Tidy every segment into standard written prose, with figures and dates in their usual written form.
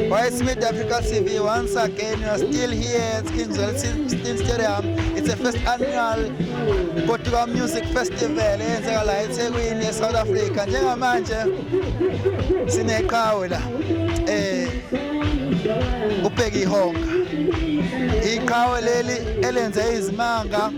Voice Media Africa TV once again. We are still here at King Zwelithini Stadium. It's the first annual Goduka Music Festival eyenzeka la eThekwini eSouth Africa. Njengamanje sineqhawe la. Ubheka ihonga. Iqhawe leli elenze izimanga,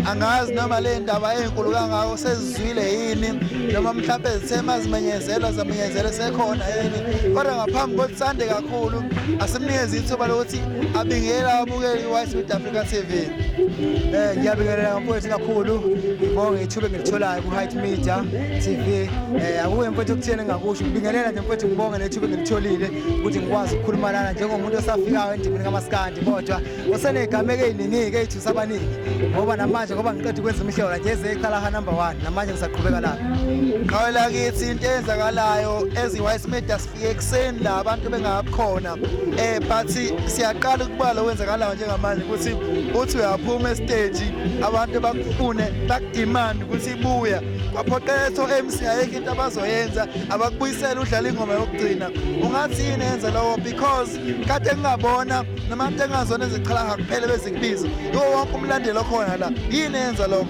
angazi noma le ndaba enkulu kangako sezizwile yini, noma mhlawumbe zithe mazimenyezelwa zamenyezelwe sekhona yini, kodwa ngaphambi kokuthi sande kakhulu, asimnikeze ithuba lokuthi abingele ababukeli i-White Media Africa TV. Ngiyabingelela mfowethu kakhulu, ngibonge ithuba engilitholayo ku-White Media TV. Akuye mfowethu okutheni engingakusho, ngibingelela nje mfowethu, ngibonge nethuba engilitholile ukuthi ngikwazi ukukhuluma lana njengomuntu osafikayo endimeni kamaskandi, kodwa osenegameko ey'ningi-ke ey'thusa abaningi, ngoba namanje ngoba ngiqeda ukwenza imihlola nje ezeChalaha number 1, namanje ngisaqhubeka lapho. Qhawe lakithi, into eyenzakalayo ezi-White Media, sifike ekuseni la abantu bengakhona, but siyaqala ukubala okwenzakalayo njengamanje ukuthi uthi uyaphuma esiteji, abantu bakufune, bakudemand ukuthi ibuya, kwaphoqeletho MC, ayikho into abazoyenza, abakubuyisela udlala ingoma yokugcina. Ungathi yini yenza lowo? Because kade ngingabona noma kade ngingazona eziChalaha kuphela bezikubiza, yiwo wonke umlandeli okhona la. Yini yenza lokho?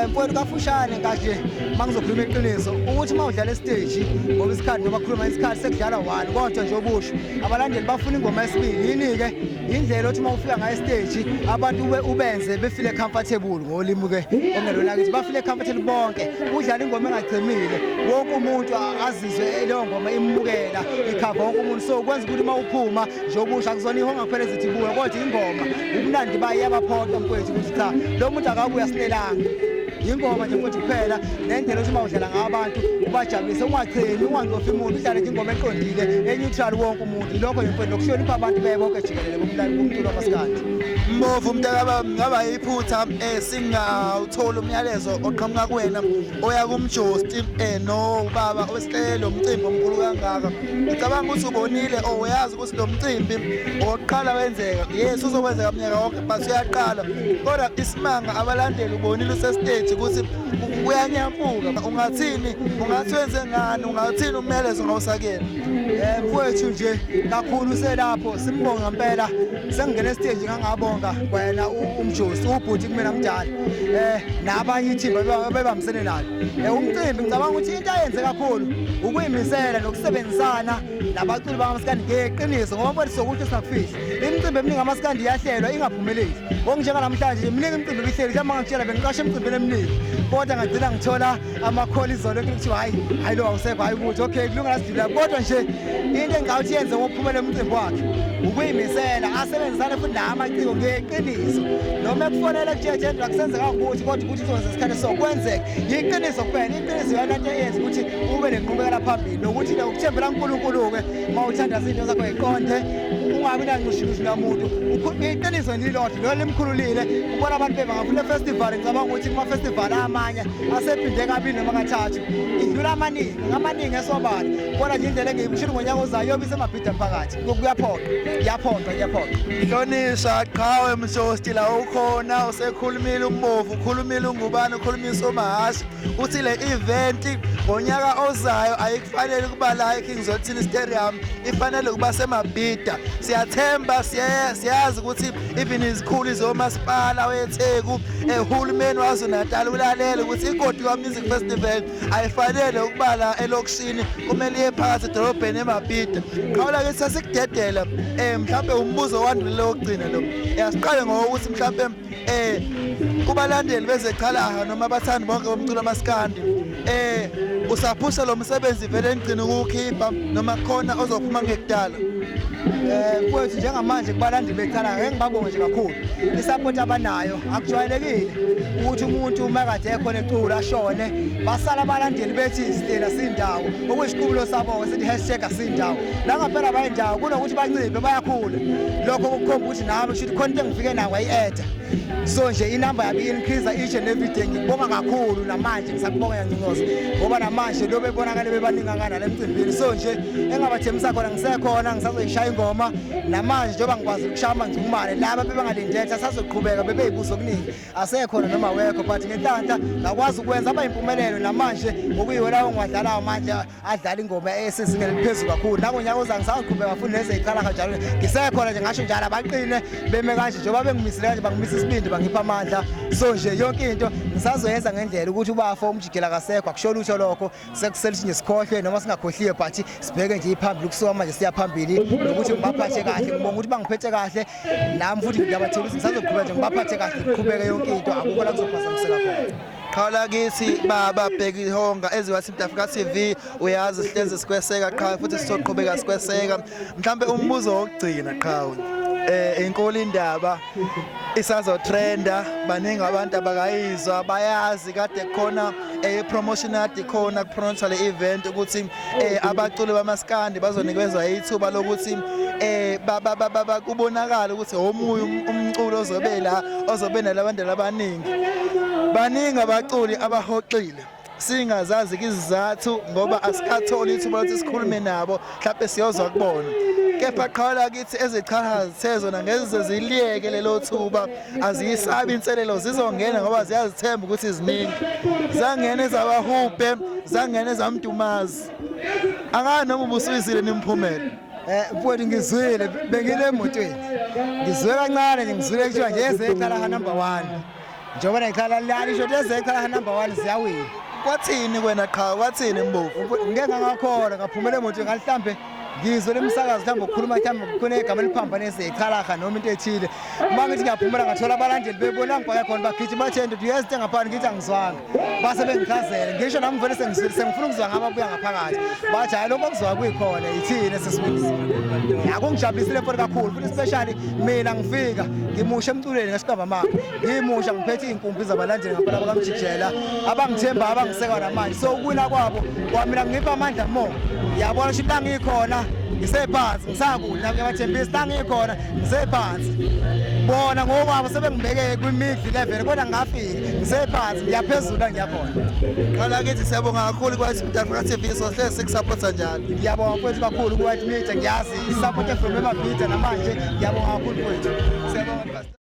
Mfowethu, kafushane kahle mangizokhuluma iqiniso, ukuthi uma udlala esiteji, ngoba isikhathi noma khuluma isikhathi sekudlala one, kodwa nje obusho abalandeli bafuna ingoma yesibili. Yini-ke indlela othi uma ufika ngayo esiteji abantu ubenze befile comfortable, ngolimi ke okungelona kithi, bafile comfortable bonke, udlala ingoma engachemile, wonke umuntu azizwe leyo ngoma imukela, ikhava wonke umuntu. So kwenza ukuthi uma uphuma nje obusha, akuzona ihonga kuphela ezithi buya, kodwa ingoma ubunandi bayo iyabaphoqa mfowethu ukuthi cha, lo muntu akabuya sinelanga. Ingoma nje mfowethu kuphela, nendlela othi uma udlala ngayo abantu ubajabulise, ungachemi, ungancofi umuntu, udlale nje ingoma eqondile, e-neutral wonke umuntu. Ilokho nje mfowethu, nokuhlonipha abantu bebonke jikelele bomculo wamaskandi. Mbovu mntakababa, ngaba iphutha singawuthola umyalezo oqhamuka kuwena oya kumjosti no baba osihlele lo mcimbi omkhulu kangaka. Ngicabanga ukuthi ubonile or uyazi ukuthi lo mcimbi oqala wenzeka, yes, uzokwenzeka mnyaka wonke, but uyaqala, kodwa isimanga abalandeli, ubonile usestage ukuthi kuyanyampuka. Ungathini? Ungathi wenze ngani? Ungathini umyalezo ngawusakela? Mfowethu nje kakhulu selapho, simbonga ngempela. Sengingena estage, ngangabonga kwena umjosi, ubhuti kumina mdala, nabanye ithimba bebambisene nalo. Umcimbi, ngicabanga ukuthi into ayenze kakhulu ukuyimisela nokusebenzisana nabaculi bamaskandi ngeqiniso, ngoba mfowethu sokuthi singakufihli, imicimbi eminingi amaskandi iyahlelwa ingaphumeleli. Ngokunjenganamhlanje miningi imicimbi ebihleli, mhlawumbe ngangitshela bengiqashe emicimbini eminingi, kodwa ngagcina ngithola amakholi izolo kuthiwa hayi hayi, lo awusekho, hayi ukuthi okay, kulungela sidlula. Kodwa nje into engingawuthi yenze ngokuphumela umcimbi wakhe ukuyimisela, asebenzisane futhi namaciko ngeqiniso, noma ekufonela kutshetshendwa kusenzeka ukuthi kodwa ukuthi uzokwenza isikhathi sokwenzeka. Yiqiniso kuphela, iqiniso iyona nto eyenza ukuthi ube nenqubekela phambili, nokuthi ukuthembela uNkulunkulu-ke uma uthandaza izinto zakho yiqonde, ungabi nanxushinxushi namuntu. Iqiniso nje lilodwa lolo limkhululile ubona abantu bebangafuna efestival. Ngicabanga ukuthi kuma-festival amanye asephinde kabili noma kathathu, idlula amaningi ngamaningi esobala, kodwa nje indlela engiyibusho, ngonyaka ozayo yobe iseMabhida phakathi. Kuyaphoqa, kuyaphoqa, kuyaphoqa. Hlonisha qhawe Mshosti, la ukhona usekhulumile umbovu, ukhulumile ungubani, ukhulumisa uMahashi, uthi le event ngonyaka ozayo ayikufanele ukuba la eKing Zwelithini Stadium, ifanele ukuba seMabhida. Siyathemba, siyazi ukuthi even izikhulu zomasipala weTheku, ehulumeni wazo Natal ulalela ukuthi iGoduka Music Festival ayifanele ukuba la elokishini, kumele iye phakathi edolobheni eMabhida. Qhawula ke, sasikudedela mhlawumbe umbuzo wandulele wokugcina lo. Asiqale ngokuthi mhlawumbe kubalandeli bezeChalaha noma abathandi bonke bomculo amaskandi, usaphusha lo msebenzi vele engcina ukuwukhipha noma khona ozophuma ngekudala? Mfowethu, njengamanje kubalandeli beChalaha, ngeke ngibabonge nje kakhulu isupport abanayo. Akujwayelekile ukuthi umuntu uma kade ekhona ecula ashone, basala abalandeli bethi sihlela sindawo, okuyisiqubulo sabo sithi #asindawo la. Ngaphela bayindawo, kunokuthi banciphe bayakhula. Lokho kukhomba ukuthi nami kusho ukuthi khona into engifike nayo ngayi-adda. So nje inamba yabo i-increase each and every day. Ngikubonga kakhulu namanje, ngisakubonga yancincoza, ngoba namanje lo bebonakale bebaningi kangana le mcimbini. So nje engabathembisa khona, ngisekhona, ngisazoyishaya. ngey'ngoma namanje njengoba ngikwazi ukushaya amanzumane laba bebangalindele asazoqhubeka bebeyibuzo okuningi asekhona noma wekho, but ngenhlanhla ngakwazi ukwenza abayimpumelelo namanje ngokuyiwela ongiwadlalayo manje adlala ingoma esezingeni eliphezulu kakhulu. Nangonyaka ozayo ngisaqhubeka futhi nezey'qala kanjalo, ngisekhona nje ngasho njalo, abaqine beme kanje njengoba bengimisile kanje, bangimisa isibindi, bangipha amandla. So nje yonke into ngisazoyenza ngendlela ukuthi ubafo umjigela kasekho, akusho lutho lokho, sekusele nje sikhohlwe noma singakhohliwe, but sibheke nje iphambili kusuka manje siya phambili nokuthi ngibaphathe kahle. Ngibonga ukuthi bangiphethe kahle nami futhi ngiyabathembisa ngisazoqhubeka nje ngibaphathe kahle, ngiqhubeke yonke into, akukho la kuzophazamiseka khona. Qhawe kithi baba Bheki Honga eziwathi Africa TV, uyazi sihlezi sikweseka qhawe futhi sizoqhubeka sikweseka. Mhlambe umbuzo wokugcina qhawe, inkulu indaba isazotrenda, baningi abantu abakayizwa, bayazi kade khona promotion kade khona kupromote le event ukuthi abaculi bamaskandi bazonikezwa ithuba lokuthi kubonakala ukuthi omunye umculo ozobe la ozobe nalabandela abaningi. Baningi abaculi abahoxile singazazi izizathu ngoba asikatholi ithuba lokuthi sikhulume nabo, mhlawumbe siyozwa kubona. Kepha qhawe kithi ezichaza zithezona ngeze ziliyeke lelo thuba, aziyisabi inselelo, zizongena ngoba ziyazithemba ukuthi ziningi. Zangena ezabahubhe, zangena ezamdumazi. Angazi noma ubusuyizile nimphumela. Mfowethu ngizwile, bengile emotweni ngizwe kancane nje, ngizwile kuthiwa nje ezekhala number 1 njengoba nekhala lali isho ezekhala number 1 ziyawina. Kwathini kwena qhawe, kwathini Mbovu? Ngeke ngakhona ngaphumela emotweni ngalihlambe ngizwe lemsakazo mhlawumbe ukukhuluma mhlawumbe kukhona igama eliphambane ezechalaha noma into ethile. Uma ngithi ngiyaphumela ngathola abalandeli bebona ngibhaka khona bagijima bathe ndoda uyeza into engaphandle, ngithi angizwanga, base bengichazele ngisho nami vele sengizwile sengifuna ukuzwa ngabo ababuya ngaphakathi, bathi hayi lokho okuzwa kuyikhona yithina sesiwinile. Akungijabulisile futhi kakhulu futhi especially mina ngifika ngimusha emculweni ngesiqamba mama, ngimusha ngiphethe iy'nkumbi zabalandeli ngaphela bakamjijela abangithemba abangiseka namanje. So ukuwina kwabo kwamina ngipha amandla more, yabona ukuthi la ngikhona ngisephansi ngisakude ngiyabathembisa la ngikhona ngisephansi, bona ngokwabo sebengibeke kwi-mid level kodwa ngingafiki ngisephansi ngiyaphezulu la ngiyakhona. Qhawe kithi siyabonga kakhulu kwa-White Africa TV, sohlezi sikusapotha njalo. Ngiyabonga mfowethu kakhulu ku-White Media, ngiyazi i-support from eMabhida namanje, ngiyabonga kakhulu mfowethu. Siyabonga.